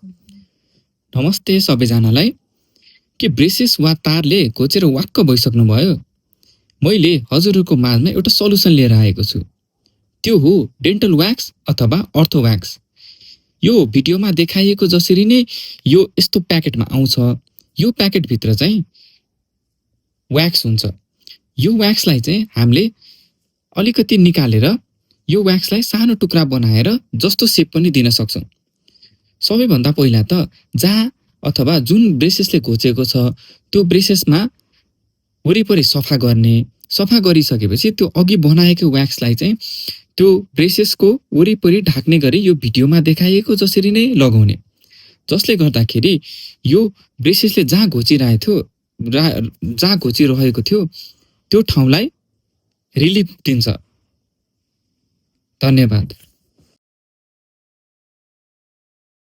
नमस्ते सबैजनालाई। के ब्रेसेस वा तारले घोचेर वाक्क भइसक्नुभयो? मैले हजुरहरूको माझमा एउटा सल्युसन लिएर आएको छु। त्यो हो डेन्टल व्याक्स अथवा अर्थो व्याक्स। यो भिडियोमा देखाइएको जसरी नै यो यस्तो प्याकेटमा आउँछ। यो प्याकेटभित्र चाहिँ व्याक्स हुन्छ। यो व्याक्सलाई चाहिँ हामीले अलिकति निकालेर यो व्याक्सलाई सानो टुक्रा बनाएर जस्तो सेप पनि दिन सक्छौं। सबैभन्दा पहिला त जहाँ अथवा जुन ब्रेसेसले घोचेको छ त्यो ब्रेसेसमा वरिपरि सफा गर्ने। सफा गरिसकेपछि त्यो अघि बनाएको व्याक्सलाई चाहिँ त्यो ब्रेसेसको वरिपरि ढाक्ने गरी यो भिडियोमा देखाइएको जसरी नै लगाउने, जसले गर्दाखेरि यो ब्रेसेसले जहाँ घोचिरहेको थियो त्यो ठाउँलाई रिलिफ दिन्छ। धन्यवाद।